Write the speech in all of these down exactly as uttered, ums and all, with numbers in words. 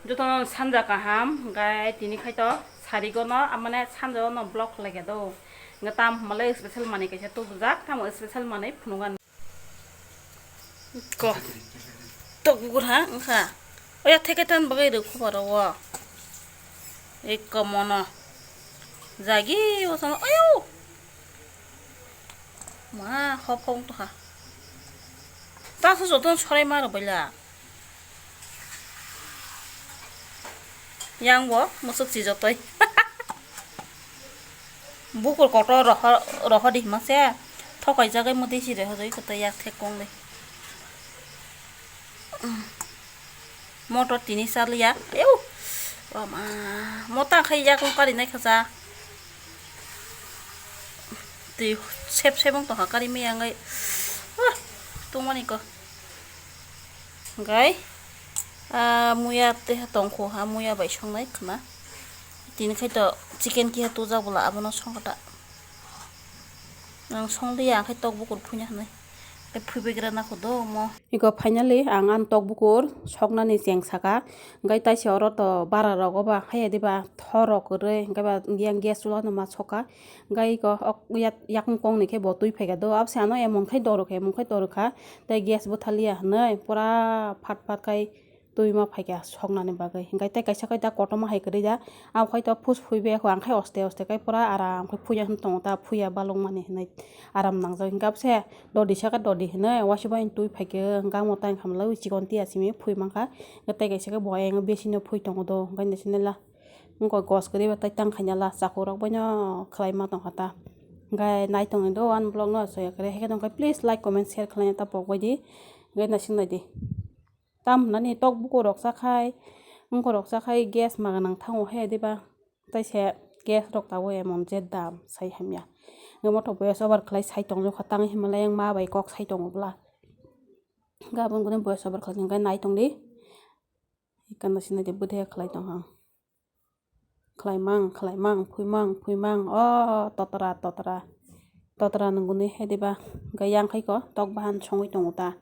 Jotono sanja kaham, hwnkhe tini khai to sarigo no, amane sanja no vlog khlai khe do. Hwnkhe tam hwnba le special manwi kaisa tubujak, tamo special manwi phunugan. Ko. Tok bukur ha, wngkha. Oya theke tan bagwi rw khoboro o. Ekko mono. Jagi o sono, oyo. Ma, hop hop wng tongkha. Ta se joto sorai ma rw baila. Yang bo musuk si jotoi. Bukur kotor roho, roho di hima se. Thokai jagai mo desi reho joi koto yak thek kong le. Motor tini saliya. Ayau. Wama. Mota khai yak kong kari nai khaja. Twi sep sep wng tongkha kari maya wngwi. Ah, tungmani ko. Hwnkhe, ah, muya tei tongkho ha, muya bai songnai khna. Tini khai to chicken kiha tujak bwla, abono songkha ta. Ang songliya, ang khai tok bukur phuina hwnwi. Tei phuibai gra nakho do omo. Iko finally ang ani tok bukur soknani cheng saka. Hwnkhe taisa oro to bara rok oba haya diba thor rok kwrwi, hwnkhe ba yang gas chula no ma soka. Hwnkhe iko ok yak-, yakung kong ni khe bo twi phaikha do. Abse ano emon khai dorkha, emon khai dorkha. Tei gas bwthaliya hwnwi pura phat phat khai twi ma phaikha soknani bagwi. Hwnkhe tei kaisa khai da kotorma hai kwrwi da. Abo khai to phus phuibai kho, ang khai oste oste khai pura aram khai phuya hwn tongo ta, phuya balwk mani hwnwi aram nangjak. Hwnkhe abse dodi saka dodi hwnwi waisa bai twi phaikhe, hwnkhe amo tang khamlai chikon tiya simi phui mankha. Hwnkhe tei kaisa khe bo ayang besi no phui tongo do, hwnkhe nai sinai la. Wngkha gos kwrwi bai tai tang khaina la, chakhuk rok bai no khlai ma tongkha ta. Hwnkhe nai tongni do ani vlog no soya kwrwi, haikhe tongkha please like, comment, share khlaina ta pok bai di. Hwnkhe naising nai di. Tam hwnani tok bukur rok chakhai, wngkha rok chakhai gas ma gwnang thango hai diba. Tai se gas rok tabuk emon je dam sai hamya. Hwnkhe mothok voice over khlai sai tongkha tang hinmalai yang ma bai kok sai tongo bwla. Hwnkhe aboni voice over khlai tongkha nai tongdi. Ekkan naising nai di bwdhe khlai tongkha. Khlaimang, khlaimang, phuimang, phuimang, o totra, totra, totra nunguni hai diba, hwnkhe yang khai ko tok bahan songwi tongo ta,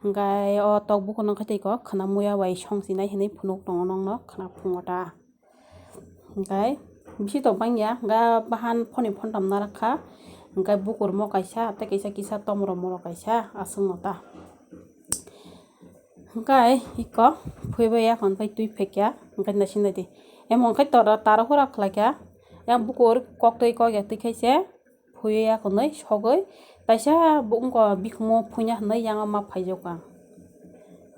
hwnkhe o tok bukuno khai tei ko khwna muya bai song sinai hinwi phunuk tongo nokno khwna phungo ta, hwnkhe bisi tok bangya, hwnkhe bahan phone phone tam narakha, hwnkhe bukur mo kaisa tei kaisa kisa tomro moro kaisa aswk no ta. Hwnkhe iko phuibai ya hwn pai twi phekya, hwnkhe naising nai di. Emo hwnkhe tora taro hora khlaikha, yang bukur koktwi kokya twi khaise phuiya ya hwnwi sogwi, taisa bo wngkha bikhumo phuina hwnwi yang ma phaijokha.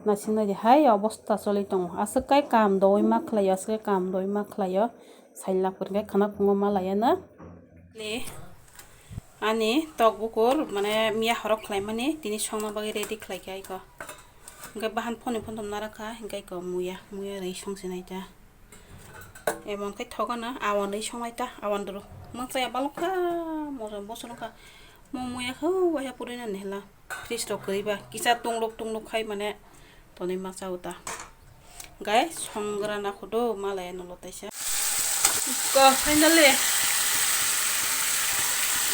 Naising nai di hai obosta choli tongo, aswk kai kam doi ma khlaio, aswk kai kam doi ma khlaio, sailak hwnkhe khwna phungo ma laiya na. Ani tok bukur mane miya horok khlaimani tini songna bagwi ready khlaikha iko. Hwnkhe bahan phone phone tom narakha hwnkhe iko muya, muya rwi songsinai ta. Emon khe thokgana awan rwi songnai ta, awan doro. Mansaya balokha moso boso nokha. Mo muya khe waisa purina nihla. Fridge rok kwrwi ba kisa tungluk tungluk khai mane tonwi ma chao ta. Hwnkhe songgra na khudu malai nolo taisa. Ko finally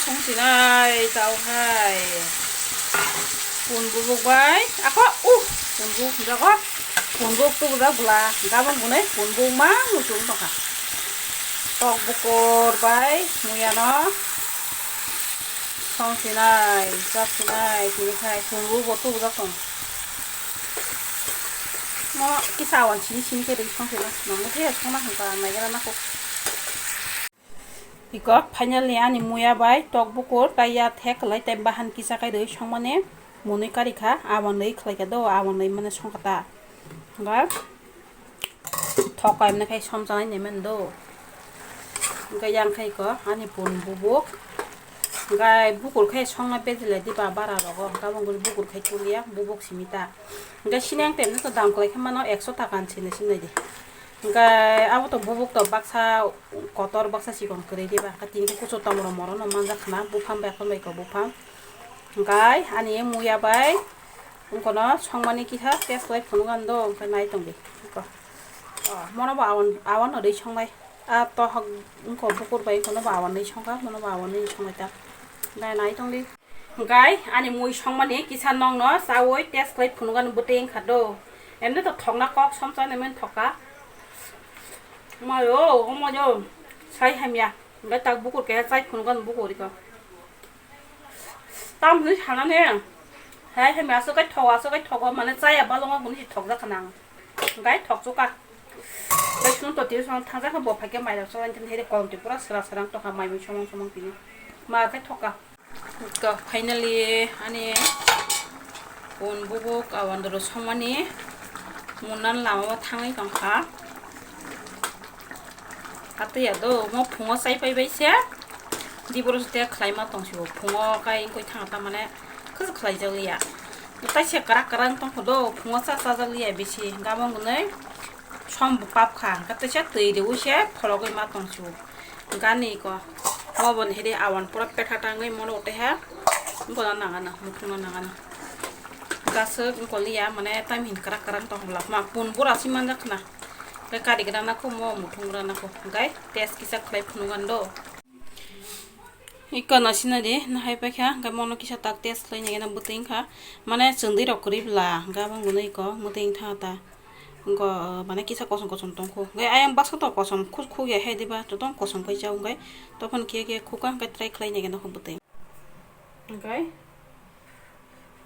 songsinai tao hai. Pun bubuk bai ako uh pun bubuk jago. Pun bubuk tu bujak bwla gabon bunai pun bubuk ma muchung tongkha. Tok bukur bai muyano. Songsinai, chapsinai, tini khai, chwngbo bo tubujak tong. Mo kisa awan sini sini khe rwi songsinai, nangni khe songna hwnka, naigra nako. Iko, finally ani muya bai tok bukur, tai ya thek kwlai, tai bahan kisa kai rwi songmani, mwnwi kari kha, awan rwi khlai kha do, awan rwi mane songkha ta. Hwnba, Thok kaimani khai somchanai hinwi mano do. Hwnkhe yang khai ko ani pun bubuk. Hwnkhe bukur khai songna bejilai diba bara rogo. Hwnkhe aboni bukur khai tuliya bubuk simi ta. Hwnkhe sini ang temno to dam kwlai khe mano ekso taka ni sini sini di. Hwnkhe abo to bubuk to baksa kotor baksa chikon kwrwi diba. Hwnkhe tini kuchuk tomro moro no manjak khna buphang bai khon bai ko buphang. Hwnkhe ani muya bai wngkha no songmani kisa test khlai phunukgo ang do, hwnkhe nai tongdi. Wngkha. O, mono bo awan, awan no rwi songnai. A tohok wngkha bukur bai wngkha no bo awan rwi songkha, mono bo awan rwi songnai ta. Nai, nai tongdi. Hwnkhe ani mui songmani kisa nokno chaui test khlai phunukgo ang bwtwi wngkha do. Emni to thokna kok somchai nai mani thokha. Mayo, omo yo. Sai hamya. Ngai tak bukur ke chai phunukgo bukur iko. Tam hwnwi sanani. Hai hamya aswk kai thogo, aswk kai thogo, mane chaya balongo hwnwi thokjak khana ang. Ngai thoksuka. Bai sunu to tiyo song thangjakha bo phaikhe mairok song ani hede kolom twi pura sera serang tokha mai mui somong somong tini. Ma khe thoka. To finally ani pun bubuk awandoro songmani munan lama o thangwi tongkha. Hatwi ya do mo phungo chai pai bai se. Diboro se khlai ma tong sio phungo kai koi thang ta mane khus khlai jak liya. Tai se karak karak tong kho do phungo cha cha jak liya bisi gabang gunai. Som bo pap kha, hwnkhe teisa twi riui se phologwi ma tong sio. Gani ko. Mo bo ni hede awan pura petha tangwi mono tei ha. Bono nangana, muthungno nangana. Gaswk wngkol ya, mane time hin kwrak kwrak tong hwlak ma. Pun bura si manjak khna. Tei kari gana ko mo muthung rana ko. Gai test kisa khlai phunukgan do. Iko no sinadi, no hai paikha, hwnkhe mono kisa tak test khlai nai gana bwtwi wngkha. Mane chwngdwi rok kwrwi bla, hwnkhe abo wngkha iko, mwtwi wngkha ta. Wngkha, mane kisa kosom kosom tongkho. Hwnkhe ayang baskhe to kosom khuk khuk ya hai diba, to tong kosom pai chao hwnkhe. Tophon khe khe khukha hwnkhe try khlai nai gana kho bwtwi. Hwnkhe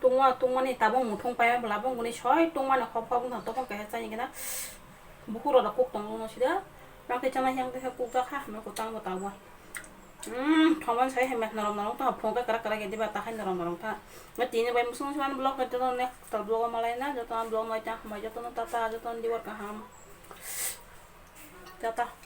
tungma, tungmani tabuk muthung pai bla, bo wngkha ni soi tungmani khop khop wngkha, tophon khe chai gana. Bukhuk rok kuk tong wngkha sida. Bang khe chana yang khe kuk jakha, hwnwi kutang bo tabuk. Hmm, thongmani sai hai mekhe norok norok tongkha, phone khe kwrak kwrak ya diba, ta hai norok norok tha. Nw tini bai musung musung vlog khe jotono next vlog o malai na, jotono vlog nai tang hambai, jotono tata, jotono dibar kaham. Tata.